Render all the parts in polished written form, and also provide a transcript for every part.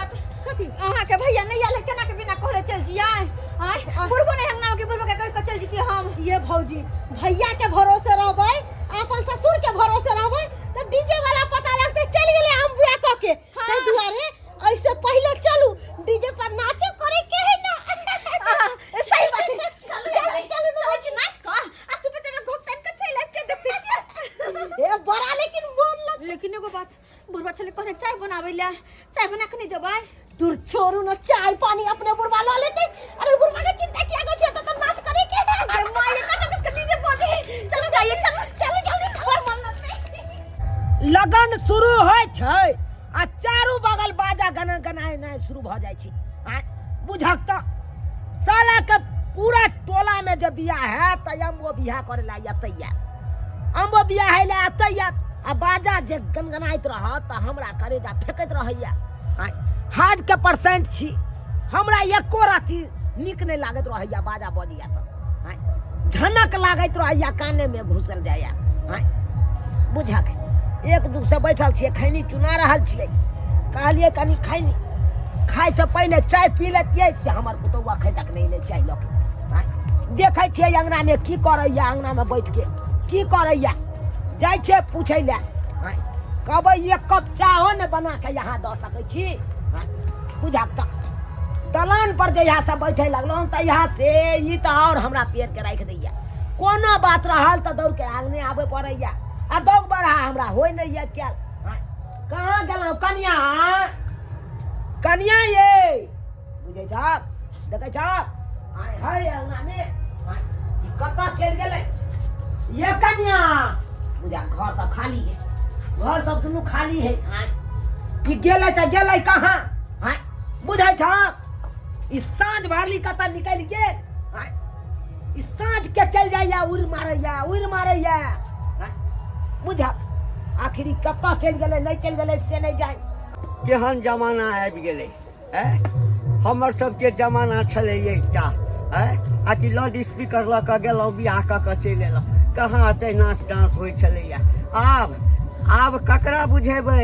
बात कथी अहाँ के भैया नहीं आले केना के बिना कहले चल जिया आय बुढ़बो नहीं अंगना के बुढ़बो के कह के चल जीती हम ये भौजी भैया के भरोसे रहबै अपन ससुर के भरोसे रहबै तऽ डीजे वाला पता लगते चल गेलै हम बियाह कऽ के ताहि दुआरे ऐसे पहिले चलू डीजे पर नाचे करे के है ना सही बात है चलू चलू ना चल नाच का आ चुप चुप घोक तान के चल आब के देखते ए बड़ा लेकिन मन लग लेकिन एगो बात बुढ़वा छले कहने चाय बनाबै ला चाय बना के नहीं देबै दूर छोड़ू ना चाय पानी अपने बुढ़वा ल लेते अरे बुढ़वा के चिंता किया गो छै त नाच करे के अरे माय कसम इसका डीजे बजे चलो जाइए चलो चलो जल्दी और मन लगते लगन शुरू होइ छै आ चारू बगल बाजा गना गनाए शुरू भऽ जाइ छै आ बुझक तऽ साला के पूरा टोला में जब बियाह है तऽ अम्बो बियाह करे ला एतै आयत अम्बो बियाह है ला एतै आयत आ बाजा जे गनगनाइत रहत तऽ हमरा करेजा फेकैत रहैया आ हार्ट के परसेंट छी हमरा एको राति नीक नहि लागैत रहैया बाजा बजैया तऽ आँय, झनक लागैत रहैया कानेमे घुसल जाइया आँय, बुझक एक दू से बैठल छियै खैनी चुना रहल छियै कहलियै कनि खैनी खाइसँ पहिले चाय पी लेतियै से हमर पुतौआ खै तक नहि एलै चाय लऽ के आँय, देखै छियै अङ्गनामे की करैया अङ्गनामे बैठके की करैया जाइ छियै पूछै लए आँय, कहबै एक कप चाहो ने बना के यहाँ दऽ सकै छी आँय, बुझक तऽ दलान पर जहिया से बैठे लगलहुँ तहिया से ई तऽ आओर हमरा पेड़ के राखि दैया कोनो बात रहल तऽ दौड़ के आंगने आबे पड़ैया आ दौड़ बढ़ा हमरा होइ नहि यऽ कयल आँय, कहाँ गेलहुँ कनिया कनिया ये बुझै छक देखै छक आय है अंगनामे आय, ई कतऽ चलि गेलै ये कनिया बुझा घर सब खाली है घर सब दुनू खाली है आय ई गेलै तऽ गेलै कहाँ आय बुझै छक ई साँझ भरली कतऽ निकलि गेल आय ई साँझ के चलि जाइया उड़ि मारैया उड़ि मारैया आय, बुझक आखिर ई कतऽ चलि गेलै नहि चलि गेलै से नहि जाय केहन जमाना आबि गेलै आँय हमर सबके जमाना छलै एकटा आँय आ कि लाउड स्पीकर लऽ कऽ गेलहुँ बियाह कऽ कऽ चलि एलहुँ कहाँ एते नाच डांस होइ छलैया आब आब ककरा बुझेबै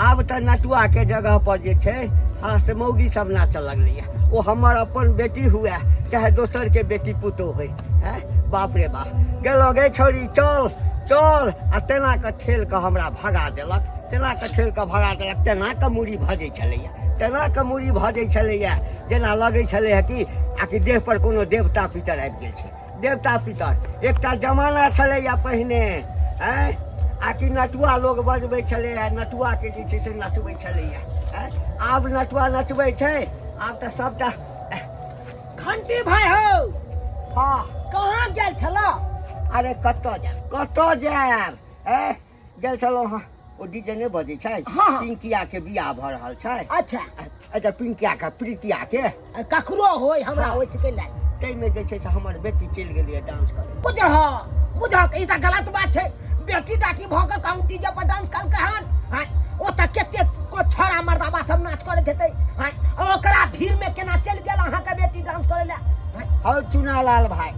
आब तऽ नटुआके जगह पर जे छै हँ से मौगी सब नाचऽ लगलैया ओ हमर अपन बेटी हुए चाहे दोसरके बेटी पुतोह होइ आँय बाप रे बाप गेलहुँ गे छौड़ी चल चल आ तेना कऽ ठेल कऽ हमरा भगा देलक तेना कऽ ठेल कऽ भगा देलक तेना कऽ मूड़ी भजै छलैया तेना कऽ मूड़ी भजै छलैया जेना लगै छलै कि आकि देह पर कोनो देवता पितर आबि गेल छै देवता पितर एकटा जमाना छलैया पहिने आँय आकि नटुआ लोग बजबै छलैया नटुआके जे छै से नचबै छलैया आँय आब नटुआ नचबै छै आब तऽ सबटा घंटी भाई हो हँ कहाँ गेल छलऽ अरे कतऽ जायब कतऽ जायब ए गेल छलहुँ हँ ओ डीजे नहि बजै छै हाँ, हाँ। पिंकिया के बियाह भऽ रहल छै अच्छा अच्छा पिंकिया के प्रीतिया के ककरो होय हमरा होय सकै ला ताहिमे जे छै से हमर बेटी चलि गेलैए डांस करे बुझह बुझह ई तऽ गलत बात छै बेटी टाटी भऽ कऽ कहूँ डीजे पर डांस कलकै हन आँय ओ तऽ कते को छोड़ा मर्दाबा सब नाच करैत हेतै आँय ओकरा भीड़ में केना चलि गेल अहाँके बेटी डांस करै लए आँय हौ चुनालाल भाई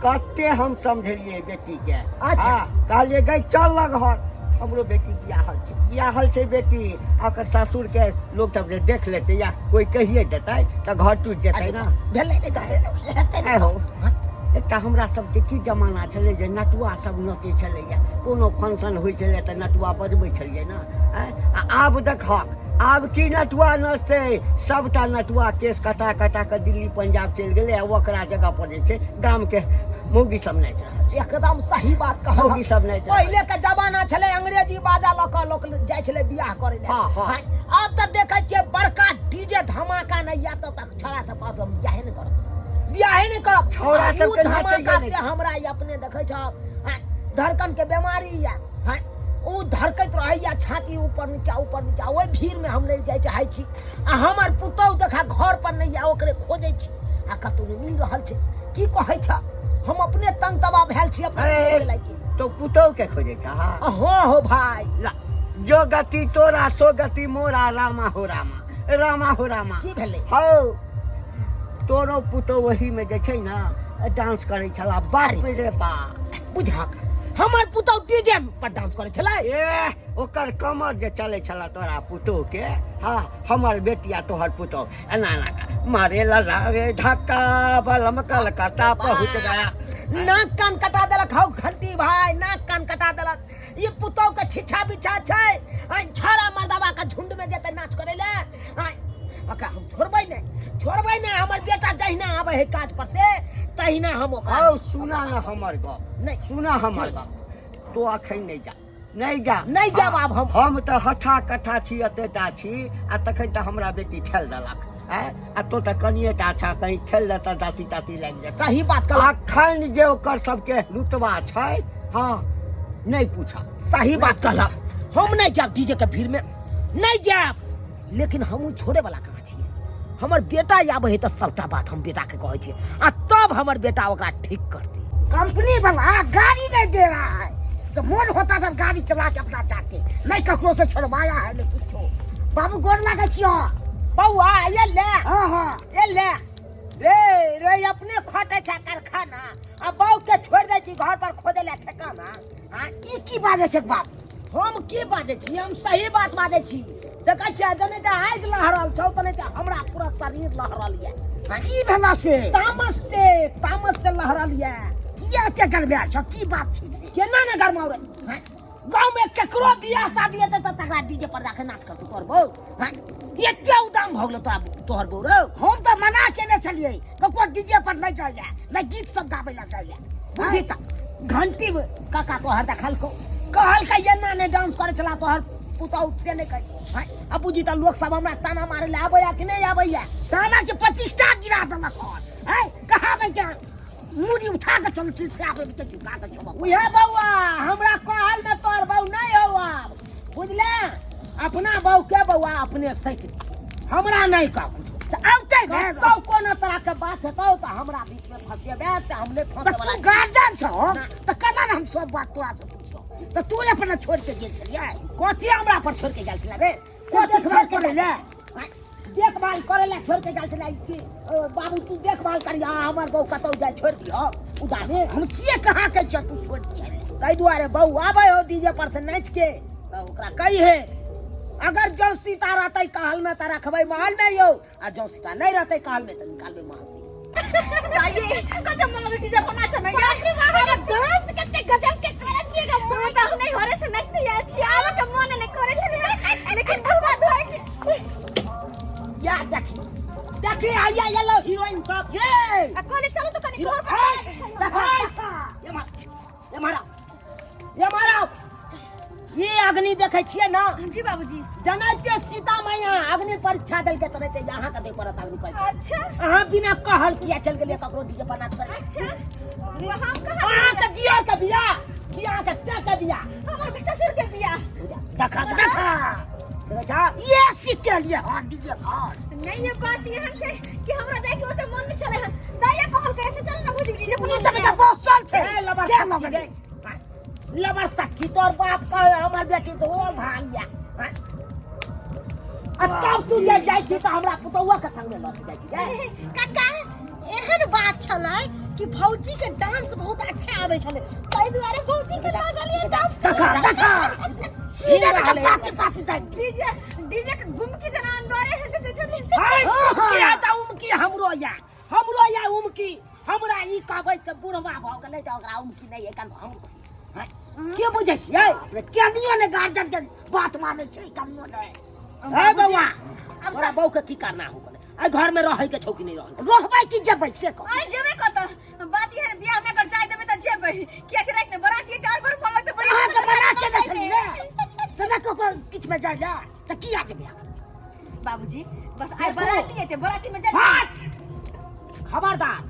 कते हम समझेलियै बेटीके अच्छा। हाँ, कहलियै गई चल ना घर हमरो बेटी बियाहल छै बियाहल छै बेटी ओकर सासुरके लोक सब जे देख लेतै या कोई कहिए देतै तऽ घर टूटि जेतै ना भेलै ने तऽ आइ हो एकटा हमरा सबके की जमाना छलै जे नटुआ सब नचै छलैया कोनो फंक्शन होइ छलै तऽ नटुआ बजबै छलियै ने आँय? आ आब देखहक आब की नटुआ नचतै सबटा नटुआ केश कटा कटा कऽ दिल्ली पंजाब चलि गेलै आ ओकरा जगह पर जे छै गामके मौगी सब नाचि रहल छै एकदम सही बात कहलहुँ मौगी सब नाचि रहल पहिले के जमाना छलै अंग्रेजी बाजा लऽ कऽ लोक जाइ छलै बियाह करै लए हाँ, हाँ। आँय, आब तऽ देखै छियै बड़का डीजे धमाका नहि आयत तऽ छौड़ा सब कहत हम बियाहे नहि करब बियाहे नहि करब छौड़ा आ सबके ओ नाचैये धमाका नहि से हमरा ई अपने देखै छहक आँय, धड़कन के बीमारी यऽ आँय, ओ धड़कैत रहैया छाती ऊपर नीचा ऊपर नीचा ओहि भीड़ में हम नहि जाय चाहै छी आ हमर पुतहु देखा घर पर नहि यऽ ओकरे खोजै छी आ कतहु नहि मिल रहल छै की कहै छ हम अपने तंग तबाह भेल छी अपना अरे, पुतहु के लायके तो पुतहु के खोजै छ हाँ हाँ हो भाई ला, जो गति तोरा सो गति मोरा रामा हो रामा रामा हो रामा की भेलै हौ तोरो पुतहु ओहीमे जे छै ने डांस करै छला बाप रे बाप बुझक हमर पुतहु डीजे पर डांस करै छलै ए ओकर कमर जे चलै छला तोरा पुतहु के हाँ हमर बेटिया तोहर पुतोह एना एना का मारे लला रे धक्का बलम कलकत्ता पहुँच गया। नाक कान कटा देलक हौ घंटी भाई, नाक कान कटा देलक। ई पुतोह के छिछा बिछा छै, आ छाड़ा मर्दबा के झुंड में जेतै नाच करै ले। आ ओकरा हम छोड़बै नहि, छोड़बै नहि। हमर बेटा जहिना आबै है काज पर से तहिना हम ओकरा। हौ सुना न हमर गप, नहि सुना हमर गप, तो अखन नहि जा, नहि जा, नहि जायब आब हम। हम तऽ हठा कट्ठा छी, एतेटा छी, आ तखन तऽ हमरा बेटी ठेल देलक। आँय, आ तो तऽ कनिएटा छह, कहीं ठेल देतऽ दाँती ताती लागि जेतऽ। सही बात कहलक। अखन जे ओकर सबके रुतबा छै, हाँ नहि पूछब। सही बात कहलक। हम नहि जायब डीजे के भीड़ में, नहि जायब, लेकिन हमहूँ छोड़े वाला कहाँ छियै। हमर बेटा आबै है तऽ सबटा बात हम बेटा के कहै छियै, आ तब हमर बेटा ओकरा ठीक करतै। कंपनी वाला गाड़ी नहीं दे रहा है, से मन होता था गाड़ी चला के अपना जाते, नहीं ककरो से छोड़वाया है नहीं कुछो। बाबू गोर लागे छियो। बौआ ये ले। हाँ हाँ ये ले रे रे, अपने खोटे छै कारखाना, आ बौ के छोड़ दै छी घर पर खोदे ले ठेकाना। हाँ ई की बाजै छै बाप? हम की बाजै छी, हम सही बात बाजै छी। देखै छियै जने तऽ आगि लहरल छौ तने तऽ हमरा पूरा शरीर लहरल यऽ। की भेला से? तामस से, तामस से लहरल यऽ। किया के गरमायल छौ, की बात छी से? केना ने गरमाउ रे? हाँ? गाँव में केकरो बियाह शादी हेतै तऽ तकरा डीजे पर राखे नाच करतौ तोहर बौ। हाँ? एते उदाम भऽ गेलौ तोरा तोहर बौ रौ। हम तऽ मना केने छलियै ककरो डीजे पर नहि जाइए, नहि गीत सब गाबै लए जाइए। बुझी तऽ घंटी काका तोहर देखलकौ, कहलकै एना नहि डांस करै छला तोहर पुतहु, से नहि कही। हाँ, अब बुझी तऽ लोक सब हमरा ताना मारै लए आबैया कि नहि आबैया? ताना के 25टा गिरा देलक हन। हैं, कहाबै के मूड़ी उठा के चल फिर से आबै के झुका के छोड़ब। उहे बौआ हमरा कहल में तोहर बौ नहि हौ आब, बुझले? अपना बौ के बौआ अपने सैत, हमरा नहि कह कुछो। तऽ औतै ने। कतौ कोनो तरह के बात हेतौ तऽ हमरा बीच में फंसेबे, तऽ हम नहि तऽ फंसे तू वाला। गार्जियन छौ तऽ केना ने हम सब बात तोरा से पूछब? तऽ तू ने अपना छोड़ के गेल छलियै? कथी हमरा पर छोड़ के गेल छलै रे? से देखभाल करै लए। देखभाल करै लए छोड़ के गेल छलै कि बाबू तू देखभाल करिया, हमर बहू कतौ जाय छोड़ दियौ उदामे। हम छियै कहाँ के छियै तू छोड़ दिया? ताहि दुआरे बहू आबै हो डीजे पर से नाचि के तऽ ओकरा कहिहे, अगर जौ सीता रहतै कहल में तऽ रखबै महल में यौ, आ जौ सीता नहीं रहतै कहल में तऽ निकालबै महल से। दाइये कते मन लगै डीजे पर नाचै में यार। बाप रे बाप, डांस कते गजब के करै छियै गे। मन तऽ हम नहि घरे से नाचते यार छी, आबै के मन नहि करै छलै, लेकिन बुढ़वा धोइ के। या देखी देखी आइया येलो हीरोइन सब। ये आ कहली चलू तऽ कनि घर पर। देखा देखा, ये मार, ये मारा, ये मारा, ये अग्नि देखै छियै ना? जी बाबूजी। जनैते सीता मैया अग्नि परीक्षा देलकै तनैते यहाँ के दे पड़त अग्नि परीक्षा। अच्छा। अहाँ बिना कहल किया चल गेलियै ककरो डीजे पर नाच करे? अच्छा, हम कहाँ? अहाँ के दियर के बियाह कि अहाँ के से के बियाह? हमर ससुर के बियाह। देखा देखा देखै छा ये सीख के लिए हां डीजे पर। नहीं ये बात एहन छै कि हमरा जाय के ओते मन नहीं चले हन, दाइया कहल कैसे चल ना भुजी डीजे पर। ई तऽ बेटा बहुत साल छै। ए, लबर के सखी लगल रे। लबर सखी तोर बाप कहे हमर बेटी तो ओ भाल या। आ तब तू जे जाइ छी तऽ हमरा पुतौआ के संगे लऽ के जाइ छी रे। काका एहन बात छलै कि भौजी के डांस बहुत अच्छा आबै छलै, ताहि दुआरे भौजी के लागल ये डांस। देखा देखा सीधे बेटा पाती पाती दै। डीजे डीजे के गुमकी जना अंदरे है देखै छलै। हाय, उमकी है तऽ उमकी हमरो या, हमरो या उमकी। हमरा ई कहबै से बुढ़वा भऽ गेलै तऽ ओकरा उमकी नहि है, हम के बुझै छियै? केनियो ने गार्जियन के बात मानै छै, कनियो ने। हे बौआ, अब तोरा बहू के की करना हो गेलै? एहि घर में रहै के छौ कि नहि रहै? रहबै कि जेबै से कह। अरे जेबै कतऽ? बात ई है बियाह में अगर जाय देबै तऽ जेबै, कियाकि राति में बराती के और बड़ मन लगतै। बड़ी अहाँ के मना केने छलियै से नहि ककरो किछु में जाय लए, तऽ किया जेबै? बाबूजी बस आइ बराती एते, बराती में जाय। खबरदार,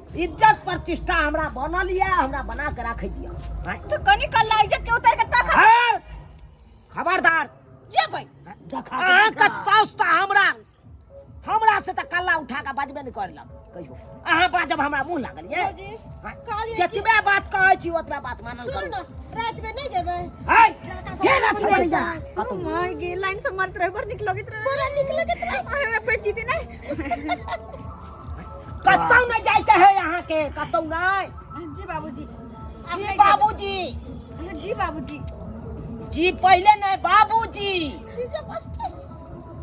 इज्जत प्रतिष्ठा हमरा बनल यऽ, हमरा बना के राखै दिअ। तो कनी कल्ला इज्जत के उतार के तख। खबरदार जेबै। अहाँ के साउस तऽ हमरा हमरा से तऽ कल्ला उठा के बाजबे नहि करलक कहियो। अहाँ बाजब हमरा मुँह लागल ये। भौजी, कहलियै कि जतबे बात कहै छी ओतबे बात मानल सुनू करू। ने, रातिमे नहि जेबै? है लड़का सब के राति में नहि जाय? ओ my गे, लाइन से मारत रहे, बड़ नीक लगैत रहे, बड़ा नीक लगैत रहे। हमरा पेट जीते नहीं। कतौ नहि जाइके है अहाँके, कतौ नहि। जी बाबूजी। जी बाबूजी। जी बाबूजी। जी पहिले नहि, बाबूजी।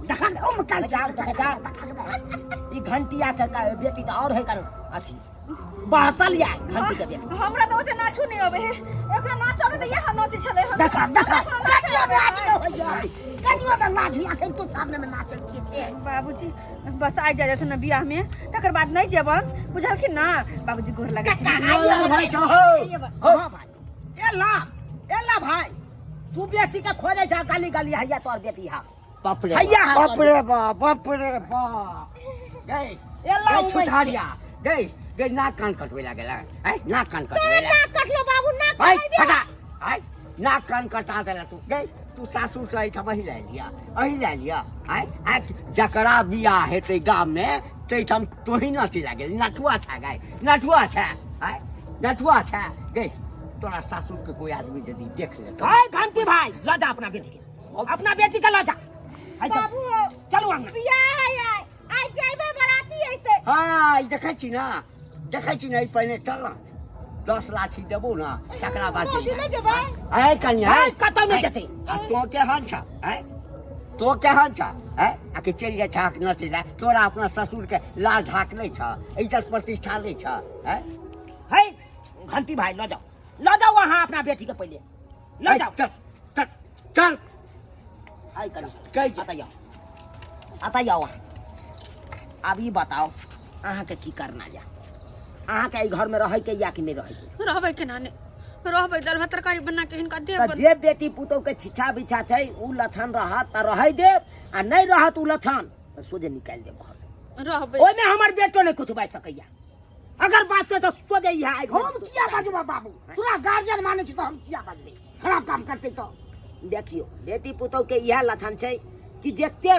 देखा ने ओम काल जाओ देखा जाओ ई घंटिया के का बेटी तऽ और है कर अथी बहसल या घंटी के बेटी। हमरा तऽ ओते नाचू नहि अबै है, एकरा नाच अबै तऽ इएह नाचै छलै। हम देखा देखा, कनियो लाज नहि होइया, कनियो तऽ लाज होइया। तू सामने में नाचै छियै से। बाबूजी बस आइ जा जेथिन ने बियाह में, तकर बाद नहि जेबन, बुझलखिन ना? बाबूजी गोर लगै छै। भाई छहो। हाँ भाई, एला एला भाई, तू बेटी के खोजे जा गाली गाली हैया तोर बेटी हा। बाप रे। हैया है। बाप रे बाप, बाप रे बाप, गई एला गई उमै। छुटारिया गई गई, नाक कान कटवे लागल है, नाक कान कटवे नाक कटलो बाबू, नाक आई कटैबे। फटा आई, नाक कान कटा देला तू। गई तू सासुर से एहिठाम अही लए लिया, अही लए लिया। आइ आइ जकरा बियाह हेतै गाम में ताहिठाम तोही नाचे लागल। नटुआ छा गाय, नटुआ छा, आइ नटुआ छा। गई तोरा सासुर के कोई आदमी यदि देख लेतो। भाई घंटी भाई, ल जा अपना बेटी के, अपना बेटी के ल जा। आई चल। बाबू। चलू अंगना। बियाह है आइ, आइ जइबै, बराती अइतै। हाँ, ई देखै छी ना, देखै छी ना, ई पहिने चल ना, 10 लाठी देबो ना तकरा बाद बाबूजी नहि जेबै। आय कनिया। आय, कतौ नहि जेतै। आ तो केहन छ? आय तो केहन छ? आय आ के चलि जाइ छहक नचै लए, तोरा अपना ससुर के लाज ढाक नहि छ, इज्जत प्रतिष्ठा नहि छ? आय है घंटी भाई, ल जाओ, ल जाओ वहाँ अपना बेटी के पहिले ल आय, जाओ। चल चल चल। आय कनिया। कहै छी। आता जाओ, आता जाओ अहाँ। आब ई बताओ अहाँके की करना या, अहाँके एहि घर में रहै के या कि नहि रहै के? रहबै केना नहि रहबै, दालि भात तरकारी बना के हिनका तऽ देब। जे बेटी पुतोह के छिछा बिछा छै उ लक्षण रहत तऽ रहै देब, आ नहि रहत उ लक्षण तऽ सोझे निकालि देब घर से। रहबै। ओहिमे हमर बेटो नहि कुछ बाजि सकैया, अगर बाजतै तऽ सोझे इएह आगि। हम किया बजबा बाबू? तोरा गार्जियन मानै छी तऽ हम किया बजबै? खराब काम करतै तऽ देखियो बेटी पुतोह के इएह लक्षण छै कि जते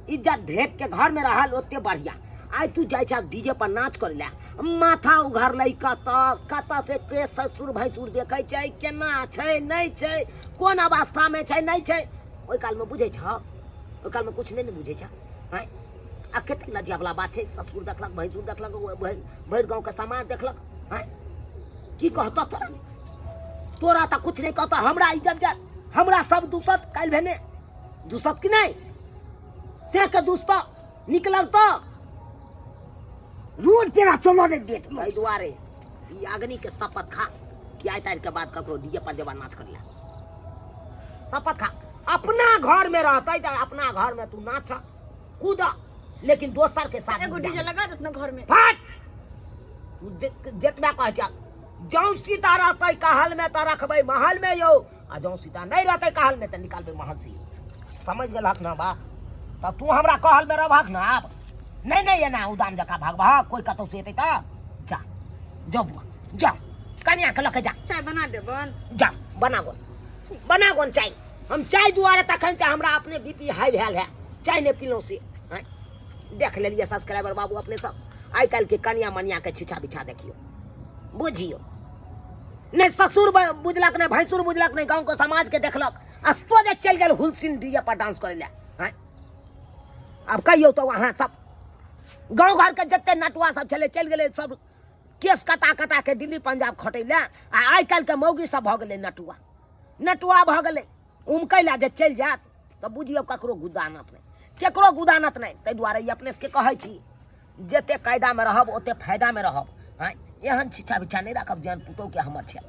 इज्जत ढेक के घर में रहल ओते बढ़िया। आइ तू जाइ छह डीजे पर नाच करे ला, माथा उघरलै, कतऽ कतऽ से के ससुर भैंसुर देखै छै, केना छै नहि छै, कोन अवस्था में छै नहि छै, ओहि काल में बुझै छह? ओहि काल में कुछ नहि ने बुझै छह। आँय, आ कते लज्जा वाला बात छै, ससुर देखलक, भैंसुर देखलक, भरि गाँव के समाज देखलक। आँय, की कहतऽ तोरा? तोरा तऽ कुछ नहि कहतऽ, हमरा इज्जत जात, हमरा सब दूसत। काल्हि भेने दूसत कि नहि से के दूसत निकलल तऽ रोड पेरा चलो नहि देत। एहि दुआरे ई अग्नि के शपथ खा कि आइ तारीख के बाद ककरो डीजे पर जेबा नाच कर ला। शपथ खा, अपना घर में रहतै तऽ अपना घर में तू नाच कूद, लेकिन दोसर के साथ एगो डीजे लगा देत ना घर में। फट तू जेतबा कह जा, जौं सीता रहतै कहल में तऽ रखबै महल में यौ, आ जौं सीता नहि रहतै कहल में तऽ निकालबै महल से यौ। समझ गेलहक ना बा? तऽ तू हमरा कहल में रहबहक ना? आब नहि नहि एना उदान जकाँ भागबहक, कोइ कतौ से एतै तऽ जा जाउ बुआ, जा कनिया के लऽ के जा। चाय बना देबन। जा बना गोन, बना गोन चाय। हम चाय दुआरे तखन से हमरा अपने बीपी हाई भेल है, चाय नहि पीलहुँ से। आँय, देख लेलियै सब्सक्राइबर बाबू अपने सब, आइ काल्हि के कनिया मनिया के छिछा बिछा देखियौ, बुझियौ नहि ससुर बुझलक, नहि भैंसुर बुझलक, नहि गाँव के समाज के देखलक, आ सोझे चलि गेल हुलसिन डीजे पर डांस करै लए। आँय, आब कहियौ तऽ अहाँ सब, गाँव घर के जते नटुआ सब छलै चलि गेलै सब केस कटा कटा के दिल्ली पंजाब खटै लए, आ आइ काल्हि के मौगी सब भऽ गेलै नटुआ, नटुआ भऽ गेलै उमकै लए जे चलि जायत तऽ बुझियौ ककरो गुदानत नहि, केकरो गुदानत नहि। ताहि दुआरे ई अपने सबके कहै छी जते कायदामे रहब ओते फायदामे रहब। आँय, एहन छिछा बिछा नहि राखब जेहन पुतोहके हमर छै।